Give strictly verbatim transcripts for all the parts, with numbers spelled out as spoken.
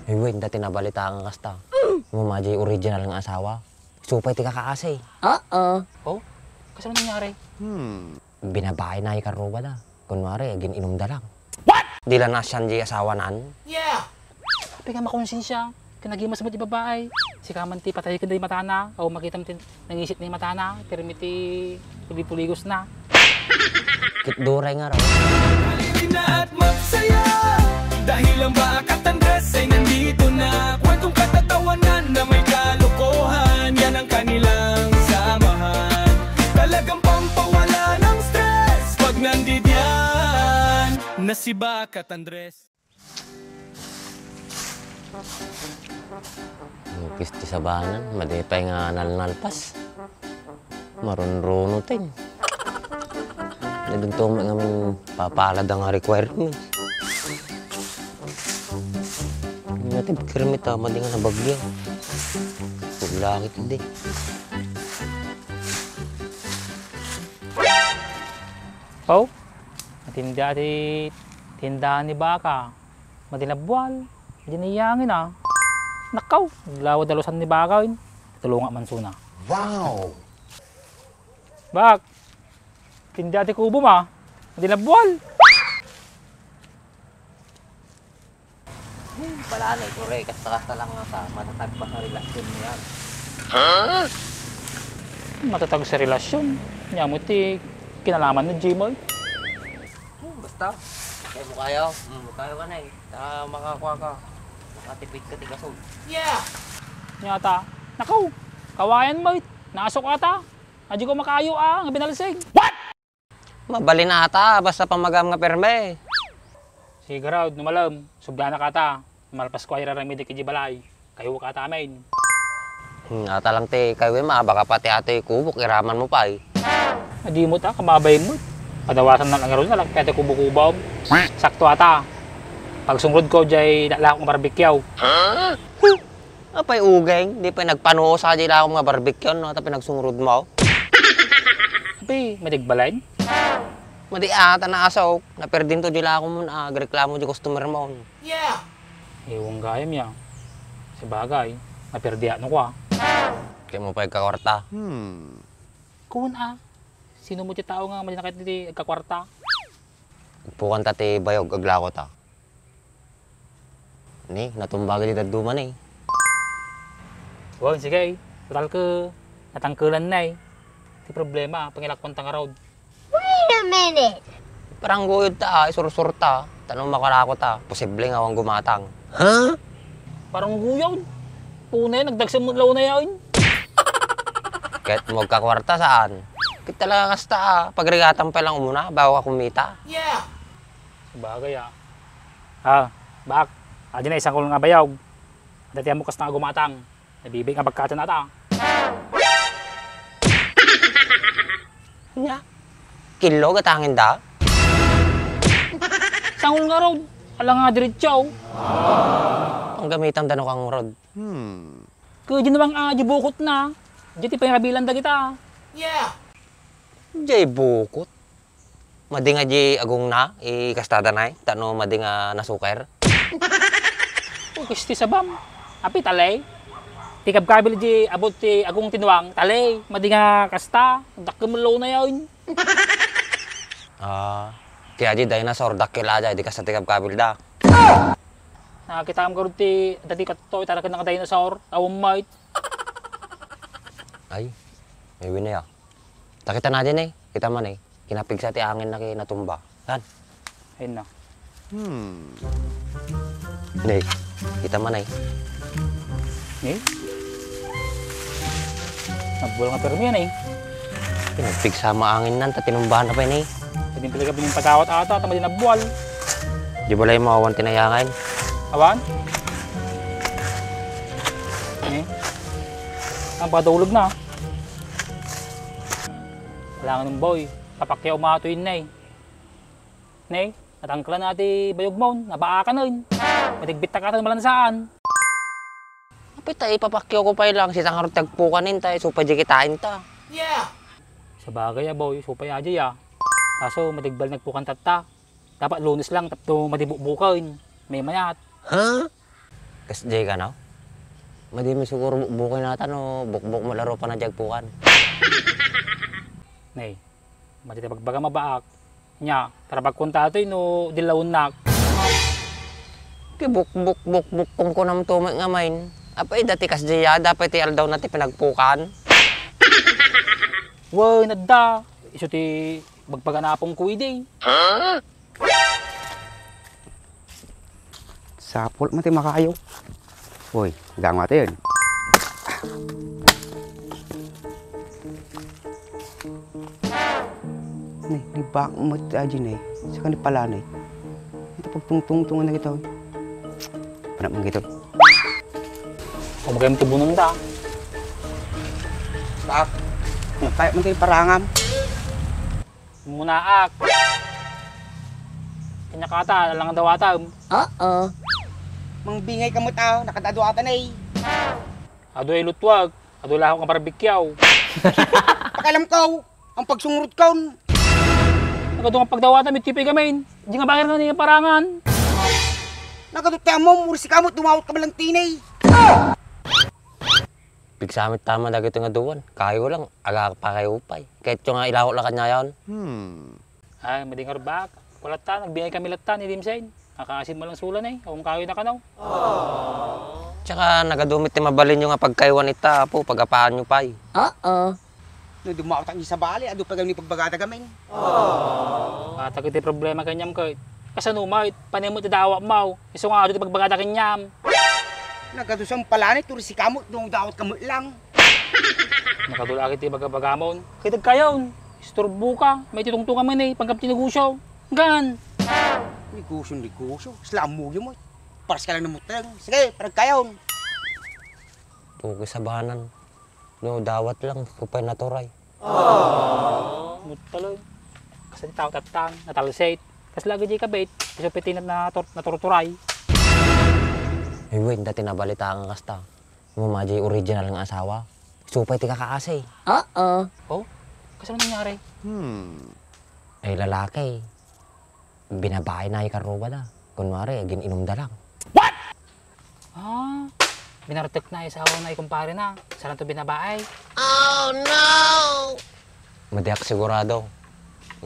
Ay, wen, dati nabalita nga kasta. Mama, jay original nga asawa. Supay ti kakaasi. Oo. Oh? Kasano nangyari? Hmm. Binabae na ikarruba da. Kunwari, agin-inum da lang. What? Di la naasian di asawa nan. Yeah! Apay nga makonsensia. Kinagimas mo ti babae. Sika man ti patay ken di matana. O makita mo ti nangisit ni matana. Pirmi ti puli-puligos na. Kit duray nga raw. Halina at magsaya. Dahil ang Bakat Andres ay nandito na. Kwentong katatawanan na may kalokohan. Yan ang kanilang samahan. Talagang pampawala ng stress pag nandidiyan na si Bakat Andres. Nupis ti sabanan, madi pay nga nalnalpas. Marunruno ten. Nagagtuma nga man papalada nga requirement. Natib kirmita, madi nga nabagyo. Pulangit di. Pau, natinda ti tindahan ni Baka. Madi nabual. Madi nayangin, a. Nakaw, lawad dalusan ni Baka, in. Tulunga man suna. Wow! Bak, tinda ti kubo ma. Madi nabual. Hmm, pala na, ikure, kasta-kasta lang nga ta, matatag pa sa relasyon mo yan. Matatag sa relasyon? Nya mo ti kinalaman ni Jimoy? Hmm, basta. Kaya mo kayo? Hmm, kayo ka na eh. Ta makakuha ka. Makatipid ka ti gasol. Yeah! Nya ta, nakaw, kawayan mo, nasok ata. Adi ko makayo a, nga binalsig. What? Mabalin ata, basta pamagam nga pirme. Sige, Rod, no malem, sugdanak ata. Malpas ko ay raramidek iti balay. Kayo ka ata, amin. Hmm, ata lang ti kayo, ma, baka pati ato ikubok, iraman mo pay. Adi mo ta, kamabay mo. Padawasan na lang ron, nalagpet ti kubo-kubo. Sakto ata. Pagsungrod ko, jay lakok nga barbecue. Huh? Apay ugeng, di pay nagpanuosa di lakom nga barbecue, no? Tapos nagsungrod mo. Apay, madi agbalin? Madi ata naasok, naperdinto di lakom mo, agreklamo di customer mo. Yeah! Iwan gayam ya. Sabagay, naperdi ano ko, a. Kaya mo pay agkakwarta. Hmm. Kun, a, sino mo ti tao nga madi na ket di agkakwarta? Agpukan ta ti bayog, aglako ta. Ni, natumbaga di dadduma ni. Wen, sige. Total ket natangkelan na eh. Ti problema, pangilakwan ta ngarud. Wait a minute! Parangguyod ta, a, isursur ta. Tano makalako ta. Posible nga awan gumatang. Huh? Parangguyod? Tunay, nagdagsa met law na yaon. Ket mo agkakwarta, saan? Ket talaga kasta, a, pagrigatan pa lang umuna, bago ka kumita. Yeah! Sabagay, a. A, Bak, adi na isangkol nga bayog. Adda ti ammok kasta nga gumatang. Nabibig nga bagkatan ata. Nya, killo gatangin da? Sangol ngarud, ala nga diretso. Ang gamitan da no kang rod. Hmm. Kaya di nawang, a, di bukot na. Di ti pangirabilan da kita. Yeah. Jay bukot. Madi nga di agongna, ikastada nay, tano madi nga nasuker. Uy, kasti sabam. Api talay. Ti kabkabil di abot ti agong tinuang, talay. Madi nga kasta, dakkel met law na yaon. A, ti adi dinosaur, dakkel a di, di kasta ti kabkabil da. Nakita mo garud ti, dati katto, itaraken nga dinosaur, awan mayt. Ay, may wini a. Ta kita na din eh. Kita man eh. Kinapigsa ti angin na kinatumba. Tan. Ayun na. Hmm. Ne, kita man eh. Ne? Nagbual nga permi yan eh. Kinapigsa mo angin nan, ta tinumbahan na pa yun eh. Pwede pala ka bining patawat ata, tama din nagbual. Di ba lang mo awan tinayangan? Awan? Ne? Ang padulog na. Kailangan ng boy. Papakyaw mato yun, nay. Nay, natangkelan na ti bayog mo, nabaakan, oy. Madigbit ta katan malansaan. Apay ta, ipapakyaw ko pay lang, sita ngarud ti agpukanen ta, isu pay di kitain ta. Yeah! Sabagay, a, boy, isu pay adi, a. Kaso, madigbal nagpukan tatta. Dapat Lunes lang, tapno madibukbuken. May mayat. Huh? Kasdiay kano? Madi met siguro bukbuken natan no bukbok met la rupa na diay agpukan. Nay, madi ti bagbagam a baak. Nia, tarabagkon ta atoy no dillawennak. Ti bukbok, bukbok, kunkunam to met ngamin. Apay, dati kasdiay, dapay ti aldawna ti pinagpukan. Wen, adda. Isu ti bagbaga ni apongko idi. Sapul met ti makayo. Uy, gango ata yun. Ni, ni bak met aji ni. Saka ni pala ni. Ito pagtungtungtungan na kita. Panak man kita. Kumagay mo tubunan ta. Bak, kaya mo tayo parangam. Munaak. Kanya kata, alang dawatam. Oo. Mangbingay ka met a, nakadadwatan ay. Adu ay lutwag, adu lahok nga barbecue. Pakialam ko, ang pagsungrot kon. Nagadu nga pagdawatam, iti pay gamin. Di nga bakit nga niya parangan. Nagadu ti amom, ursi ka met, dumawat ka man lang tinay. Pigsamit ta man dagitoy nga duan. Kayo lang, agapakayo pay. Kahit yung nga ilawak lang kanyayon. Hmm. Ay, madingar baak. Wala ta, nagbingay kami latta ni Dimsen. Nakaasin mo lang sulan eh. Akong kayo na kanaw. Tsaka nagadumit ti mabalin nyo nga pagkaywan ita, apo, pagapaan nyo pay. Oo. No, dumawat ang isa bali, adu pa kami pagbagada gamin. Atag iti problema kanyam ket. Kasano mo, panay mo ti dawat mo. Isu nga adu ti pagbagada kanyam. Nagadu sa palanit, turi si kamot, no, dawat kamot lang. Nakadula iti baga-bagamon. Kay dagkayon, isturbo ka, may titungtungan man eh, panggap ti negosyo. Gan! Negosyo, negosyo. Sila ang mugi mo. Paras ka lang namutang. Sige, paragkayon. Pugi sabanan. No, dawat lang, supay naturay. Mutalo. Kasi tao tatang, natalsit. Kas lagi di kabit, isu piti na natur-, naturturay. Ay, wen, dati nabalita nga kasta. Mama, di original nga asawa. Supay ti kakaasi. Oo. Oh? Kasano nangyari? Hmm. Ay, lalaki. Binabae na ikarruba da. Kunwari, agin-inom da lang. What? Ah, binartek na isawa na ikumpare na. Saan to binabae? Oh, no! Madiak sigurado.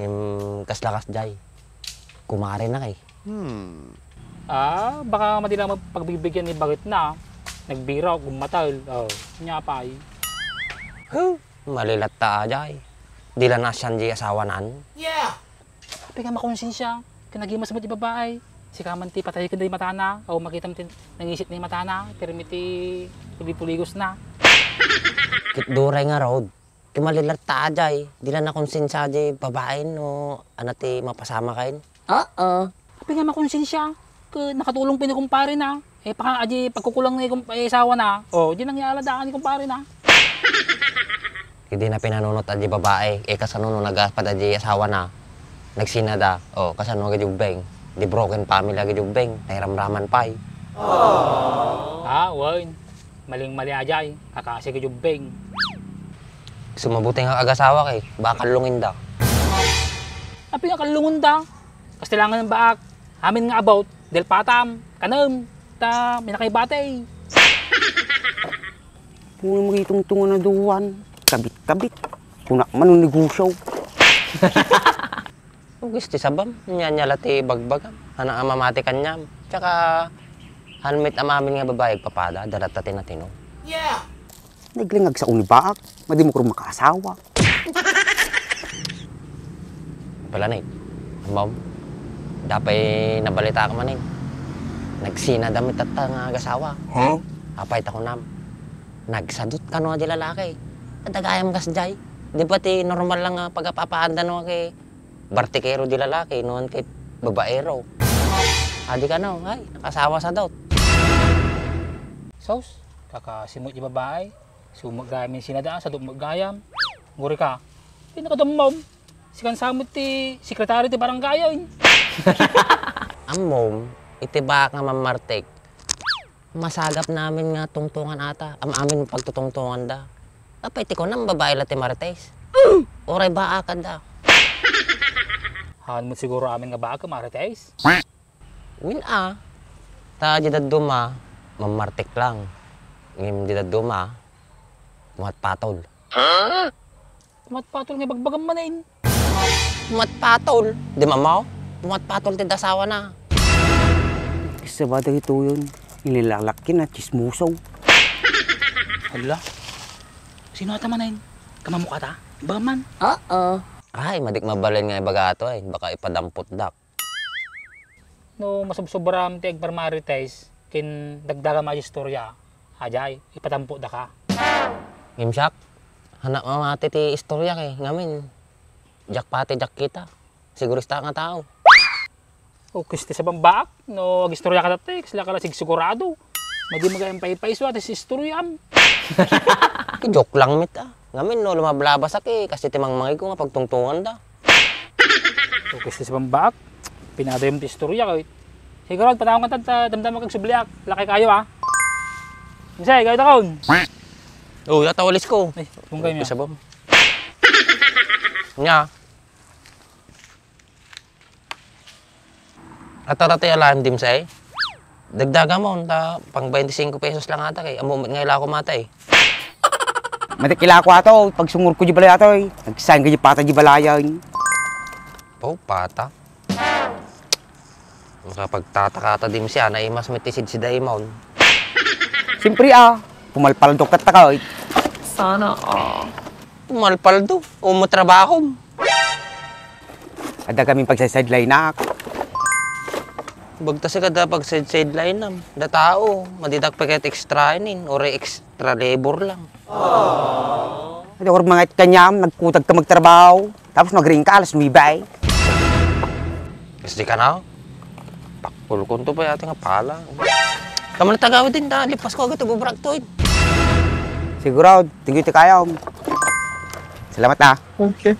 Im, kasla kasjay. Kumare na kay. Hmm. Ah, baka madila magpagbibigyan ni bagit na. Nagbira, gumatal. Oh, nya pay. Huh, malilat ta ajay. Dila na siyan di asawa nan. Yeah! Apay nga makonsensya, kinagimas mo ti babae. Sika man ti patay ka di matana, o makita mo ti nangisit ni matana, pirmi ti pulipuligos na. Kitduray nga road. Ti malilat ta ajay, dila na konsensya di babae no, ana ti mapasama kain. Oo. Apay nga makonsensya, ke nakatulong pin ni kumpare na. Eh, paka, adi, pagkukulang na yung, eh, asawa na. Oh, di nangyala daan ni kumpare na. Idi na pinanunot adi babae, eh, kasano no nagapat adi asawa na. Nagsinada. Oh, kasano nga jubbeng? Di broken family nga jubbeng. Nairamraman pay. Ah, wen. Maling-mali ajay. Kakasi nga jubbeng. Sumabuti nga agasawa kay, baka lungin da. Apay nga kalungon da? Kastilangan ng baak. Amin nga about, del patam, kanem, ta, minakay batay. Puno mo itong tungo na duwan. Kabit-kabit. Kuna man ang negosyo. Ugis ti sabam, nya-nya la ti bagbagam. Hana a mamati kanyam. Tsaka, hanmit amamin nga babae agpapada, daratta ti natino. Yeah! Naglingag sa unibaak, madi mo kurang makaasawa. Pala, Nay. Ma'am, dapay nabalita ka man, eh. Nagsinada met tatta nga agasawa. Huh? Apay ta kunam. Nagsadot kano di lalaki. Kadagayam kasjay. Di ba ti normal lang nga pagapapaanda no kay bartikero di lalaki, no, kay babaero. Adi kano, ay, nakasawa sadot. Sus, kakasimot di babae. Sumagayam yung sinadaan, sadot magayam. Guri ka. Pinakadammam. Sikan samot ti sekretary ti barangay, ay. Ammom, iti baak nga mammartek, masagap namin nga tungtungan ata. Am-, amin pagtutungtungan da. Apay, ti kunam, babae la ti marites. Uray baak da. Haan mo siguro amin nga baak nga marites? Wen a. Ta, di dadduma, Mammartik lang. Ngem di dadduma, pumatpatol. Pumatpatol nga bagbagam manen. Pumatpatol? Di mamaw? Pumatpatol ti asawana. Kasta ba dagitoyon? Inilalakki na, chismoso. Hala? Sino ata manen? Kamamok ata? Baman? Oo. Ay, madik mabalin nga ibaga ato ay. Baka ipadampot dak. No masubsobram ti agpamarites ken dagdagam a istorya, adiay, ipadampot daka. Ngem siak, hanak mamati ti istorya kay ngamin, diak pati diak kita. Sigurista nga tao. O, kasta sabambaak, no agistorya ka dati, kasla ka la sigsigurado. Madi magayam paypayso, ati si istoriam. Joke lang met, ah. Ngamin, no, lumablabas ak, eh, kasi ti mangmangig ko nga pagtungtungan da. O, kasta sabambaak, pinadayom ti istorya, kay. Sigurado, pataong ka ta, damdama kag subliak. Lakay kayo, ah. Misay, kayo takon. O, yata walis ko. Ay, kung kayo niya. Sabam. Nya. Atarate a laem dimsay. Dagdagamon, ta pang twenty-five pesos lang ata kay ammo met nga ilako mata eh. Matik ilako ato, pagsungurko di balay ato eh. Nagsaing ka di pata di balayan. Pau, pata. Makapagtataka ta dimsay, naimas met ti sidsidaymon. Siyempre ah, pumalpaldok kat takay. Sana all. Pumalpaldo, umo trabahom. Adda kami pagsideline-ak. Bagta sa kada pagsideline-am. Da tao, madidak pa ket extra inin, or extra labor lang. Adda or mga kanyam, nagkutag ka magtrabaho, tapos magring ka alas nuebe. Kas di ka na? Pakpul ko to pa yata nga pala. Kaman tagawid din da, lipas ko agad, bubrak to eh. Sigurado, tingin ti kayam. Salamat ah. Okay.